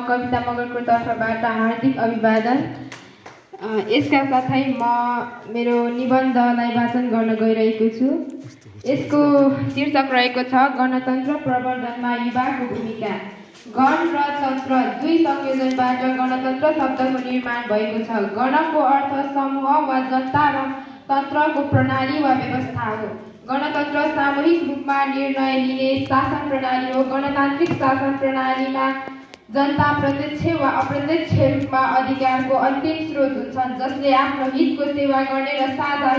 कविता मगरको तर्फबाट हार्दिक अभिवादन। यसका साथै म मेरो निबन्धलाई वाचन गर्न गइरहेको छु। यसको शीर्षक रहेको छ गणतन्त्र प्रवर्धनमा युवाको भूमिका। गण र तन्त्र दुई संयोजनबाट गणतन्त्र शब्दको निर्माण भएको छ। गणको अर्थ समूह वा जनता र तन्त्रको प्रणाली वा व्यवस्था हो। गणतन्त्र सामूहिक रूपमा निर्णय लिने शासन प्रणाली हो। गणतान्त्रिक शासन प्रणालीमा जनता प्रत्यक्ष वा अप्रत्यक्ष रूपमा अधिकारको अन्तिम स्रोत हुन्छन्, जसले आफ्नो हितको सेवा गर्ने र साझा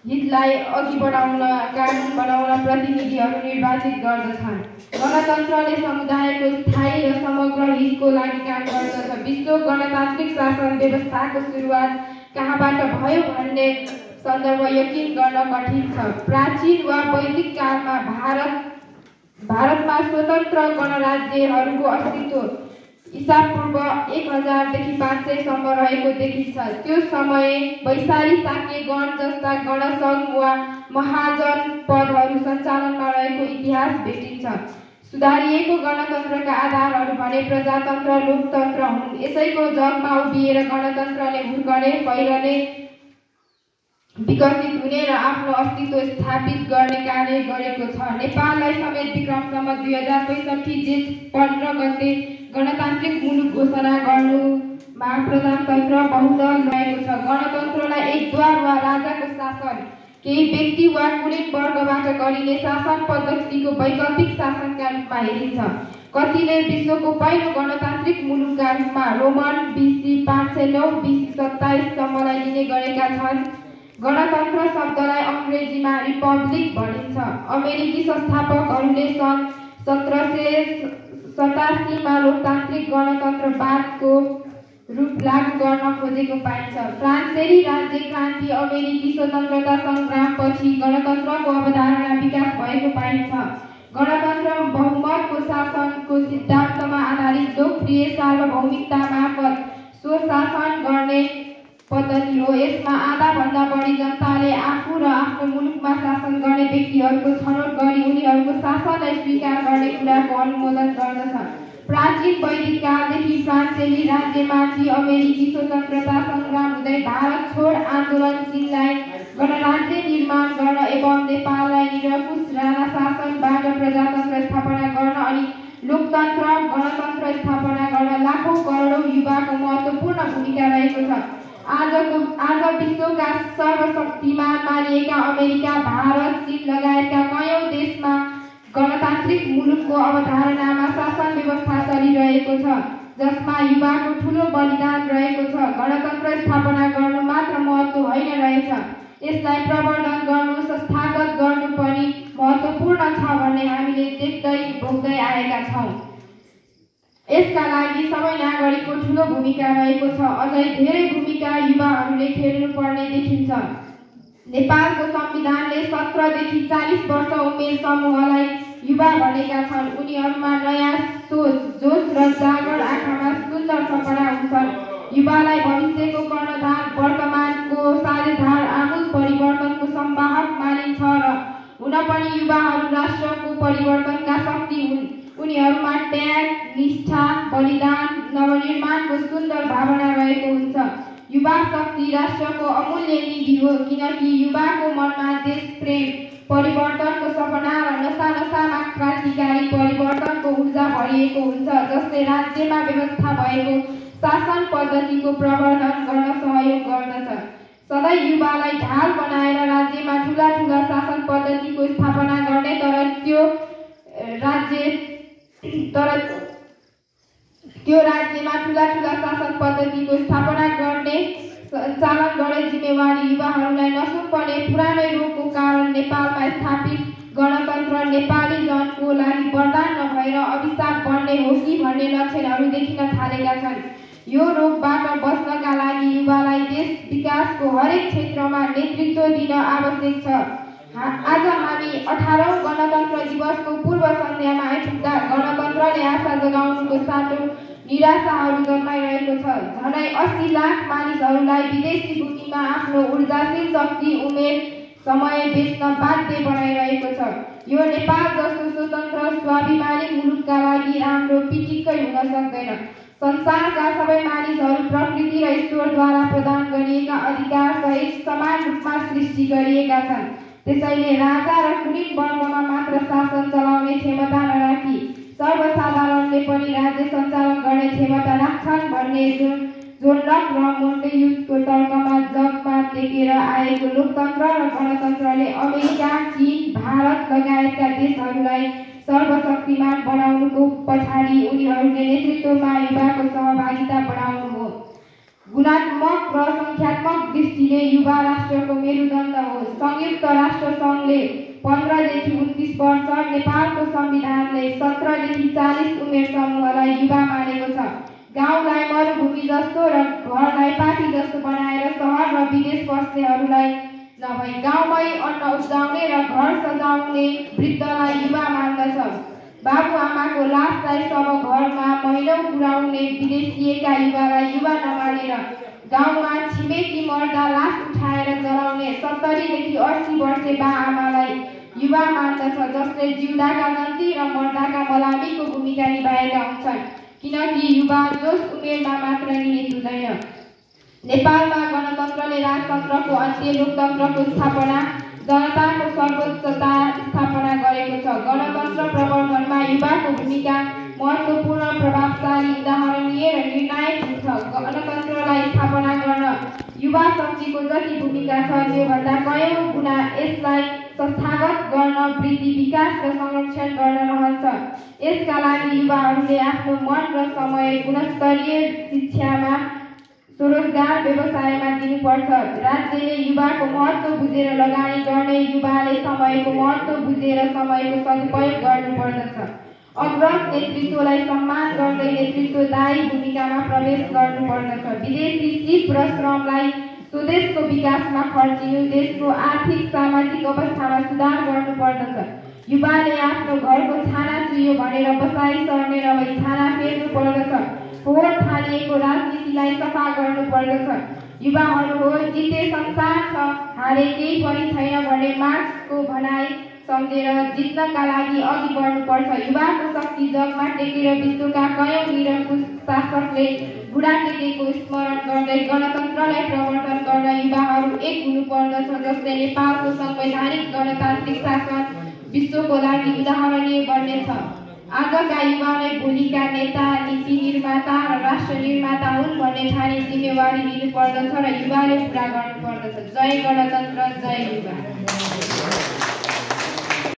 हितलाई अघि बढाउन कानुन बनाउन प्रतिनिधिहरू निर्वाचित गर्दछन्। गणतन्त्रले समुदायको स्थायी र समग्र हितको लागि काम गर्दछ। विश्व गणतान्त्रिक शासन व्यवस्थाको सुरुवात कहाँबाट भयो भन्ने सन्दर्भ यकिन गर्न कठिन छ। प्राचीन वा वैदिक कालमा भारतमा स्वतन्त्र गणराज्यहरूको अस्तित्व ईसापूर्व 1000 देखि 500 सम्म रहेको देखिन्छ। त्यो समय वैशाली शाक्य गण जस्ता गणसङ्घ वा महाजन पदहरू सञ्चालनमा रहेको इतिहास भेटिन्छ। सुधारिएको गणतन्त्रका आधारहरू भने प्रजातन्त्र, लोकतन्त्र हुन्। यसैको जगमा उभिएर गणतन्त्रले हुर्कने, फैलने, विकसित हुने र आफ्नो अस्तित्व स्थापित गर्ने कार्य गरेको छ। नेपाललाई समेत विक्रमसम्म 2065 जेठ 15 गते गणतान्त्रिक मुलुक घोषणा गर्नुमा प्रजातन्त्र बहुदल रहेको छ। गणतन्त्रलाई एकद्वार वा राजाको शासन, केही व्यक्ति वा कुनै वर्गबाट गरिने शासन पद्धतिको वैकल्पिक शासनका रूपमा हेरिन्छ। कतिले विश्वको पहिलो गणतान्त्रिक मुलुकका रूपमा रोमन BC 509 BC 27 सम्मलाई लिने गरेका छन्। गणतन्त्र शब्दलाई अङ्ग्रेजीमा रिपब्लिक भनिन्छ। अमेरिकी संस्थापकहरूले सन् 1787 मा लोकतान्त्रिक गणतन्त्रवादको रूप लागू गर्न खोजेको पाइन्छ। फ्रान्सेली राज्य क्रान्ति, अमेरिकी स्वतन्त्रता सङ्ग्रामपछि गणतन्त्रको अवधारणा विकास भएको पाइन्छ। गणतन्त्र बहुमतको शासनको सिद्धान्तमा आधारित लोकप्रिय सार्वभौमिकता मार्फत स्वशासन गर्ने पद्धति हो। यसमा आधाभन्दा बढी जनताले आफू र आफ्नो मुलुकमा शासन गर्ने व्यक्तिहरूको छनौट गरी उनीहरूको शासनलाई स्वीकार गर्ने कुराको अनुमोदन गर्दछ। प्राचीन वैदिक कालदेखि फ्रान्सेली राज्यमाथि अमेरिकी स्वतन्त्रता सङ्ग्राम हुँदै भारत छोड आन्दोलन चीनलाई गणराज्य निर्माण गर्न एवं नेपाललाई निरङ्कुश राणा शासनबाट प्रजातन्त्र स्थापना गर्न अनि लोकतन्त्र गणतन्त्र स्थापना गर्न लाखौं करोडौं युवाको महत्त्वपूर्ण भूमिका रहेको छ। आज विश्वका सर्वशक्तिमान मानिएका अमेरिका, भारत, चीन लगायतका कयौं देशमा गणतान्त्रिक मुलुकको अवधारणामा शासन व्यवस्था चलिरहेको छ, जसमा युवाको ठूलो बलिदान रहेको छ। गणतन्त्र स्थापना गर्नु मात्र महत्त्व होइन रहेछ, यसलाई प्रवर्धन गर्नु, संस्थागत गर्नु पनि महत्त्वपूर्ण छ भन्ने हामीले देख्दै भोग्दै आएका छौँ। यसका लागि सबै नागरिकको ठूलो भूमिका रहेको छ। अझै धेरै भूमिका युवाहरूले खेल्नुपर्ने देखिन्छ। नेपालको संविधानले 17 देखि 40 वर्ष उमेर समूहलाई युवा भनेका छन्। उनीहरूमा नयाँ सोच, जोश र जागर आँखामा सुन्दर सपना हुन्छन्। युवालाई भविष्यको कर्णधार, वर्तमानको साझेदार, आमूल परिवर्तनको संवाहक मानिन्छ र हुन पनि युवाहरू राष्ट्रको परिवर्तनका शक्ति हुन्। उनीहरूमा त्याग, निष्ठा, बलिदान, नवनिर्माणको सुन्दर भावना रहेको हुन्छ। युवा शक्ति राष्ट्रको अमूल्य निधि हो, किनकि युवाको मनमा देश प्रेम, परिवर्तनको सपना र नसामा क्रान्तिकारी परिवर्तनको ऊर्जा भरिएको हुन्छ, जसले राज्यमा व्यवस्था भएको शासन पद्धतिको प्रवर्धन गर्न सहयोग गर्दछ। सधैँ युवालाई ढाल बनाएर राज्यमा ठूला शासन पद्धतिको स्थापना गर्ने त्यो राज्यमा ठूला शासन पद्धतिको स्थापना गर्ने सञ्चालन गर्ने जिम्मेवारी युवाहरूलाई नसुम्पने पुरानै रोगको कारण नेपालमा स्थापित गणतन्त्र नेपाली जनको लागि वरदान नभएर अभिशाप बन्ने हो कि भन्ने लक्षणहरू देखिन थालेका छन्। यो रोगबाट बच्नका लागि युवालाई देश विकासको हरेक क्षेत्रमा नेतृत्व दिन आवश्यक छ। आज हामी 18औं गणतन्त्र दिवसको पूर्व सन्ध्यामा आइपुग्दा गणतन्त्रले आशा जगाउनुको साटो निराशाहरू जन्माइरहेको छ। झनै 80 लाख मानिसहरूलाई विदेशी भूमिमा आफ्नो ऊर्जाशील शक्ति, उमेर, समय बेच्न बाध्य बनाइरहेको छ। यो नेपाल जस्तो स्वतन्त्र स्वाभिमानी मुलुकका लागि राम्रो पिटिक्कै हुन सक्दैन। संसारका सबै मानिसहरू प्रकृति र ईश्वरद्वारा प्रदान गरिएका अधिकार सहित समान रूपमा सृष्टि गरिएका छन्। त्यसैले राजा र कुनै वर्गमा मात्र शासन चलाउने क्षमता नराखी सर्वसाधारणले पनि राज्य सञ्चालन गर्ने क्षमता राख्छन् भन्ने जोन लक र मोन्टेस्क्यूको तर्कमा जगमा टेकेर आएको लोकतन्त्र र गणतन्त्रले अमेरिका, चीन, भारत लगायतका देशहरूलाई सर्वशक्तिमान बनाउनुको पछाडि उनीहरूले नेतृत्वमा युवाको सहभागिता बढाउनु हो। गुणात्मक र सङ्ख्यात्मक दृष्टिले युवा राष्ट्रको मेरुदण्ड हो। संयुक्त राष्ट्र सङ्घले 15 देखि 29 वर्ष, नेपालको संविधानले 17 देखि 40 उमेर समूहलाई युवा मानेको छ। गाउँलाई मरुभूमि जस्तो र घरलाई पाटी जस्तो बनाएर सहर र विदेश बस्नेहरूलाई नभई गाउँमै अन्न उब्जाउने र घर सजाउने वृद्धलाई युवा मान्दछ। बाबुआमाको लासलाई सब घरमा महिनौ पुर्याउने विदेशिएका युवालाई युवा नमानेर गाउँमा छिमेकी मर्दा लास उठाएर जलाउने 70 देखि 80 वर्षे बाआमालाई युवा मान्दछ, जसले जिउँदाका गन्ती र मर्दाका मलामीको भूमिका निभाएका हुन्छन्, किनकि युवा जोस उमेरमा मात्र निहित हुँदैन। नेपालमा गणतन्त्रले राजतन्त्रको अन्त्य, लोकतन्त्रको स्थापना, जनताको सर्वोच्चता स्थापना गरेको छ। गणतन्त्र प्रवर्धनमा युवाको भूमिका महत्त्वपूर्ण, प्रभावशाली, उदाहरणीय र निर्णायक हुन्छ। गणतन्त्रलाई स्थापना गर्न युवा शक्तिको जति भूमिका छ त्योभन्दा कयौँ गुणा यसलाई संस्थागत गर्न, वृद्धि, विकास र संरक्षण गर्न रहन्छ। यसका लागि युवाहरूले आफ्नो मन र समय गुणस्तरीय शिक्षामा, स्वरोजगार, व्यवसायमा दिनुपर्छ। राज्यले युवाको महत्त्व बुझेर लगानी गर्ने, युवाले समयको महत्त्व बुझेर समयको सदुपयोग गर्नुपर्दछ। अग्रज नेतृत्वलाई सम्मान गर्दै नेतृत्वदायी भूमिकामा प्रवेश गर्नुपर्दछ। विदेशी सिप र श्रमलाई स्वदेशको विकासमा खर्चिनु, देशको आर्थिक सामाजिक अवस्थामा सुधार गर्नुपर्दछ। युवाले आफ्नो घरको छाना चुयो भनेर बसाई सर्ने नभई छाना फेर्नु पर्दछ। फोहोर थालिएको राजनीतिलाई सफा गर्नुपर्दछ। युवाहरू हो जिते संसार छ, हारे केही पनि छैन भन्ने मार्क्सको भनाइ सम्झेर जित्नका लागि अघि बढ्नुपर्छ। युवाको शक्ति जगमा टेकेर विश्वका कयौँ निरङ्कुश शासकले बुढा टेकेको स्मरण गर्दै गणतन्त्रलाई प्रवर्तन गर्न युवाहरू एक हुनुपर्दछ, जसले नेपालको संवैधानिक गणतान्त्रिक शासन विश्वको लागि उदाहरणीय बन्नेछ। आजका युवा नै भोलिका नेता, नीति निर्माता र राष्ट्र निर्माता हुन् भन्ने ठानी जिम्मेवारी लिनुपर्दछ र युवाले पुरा गर्नुपर्दछ। जय गणतन्त्र, जय युवा।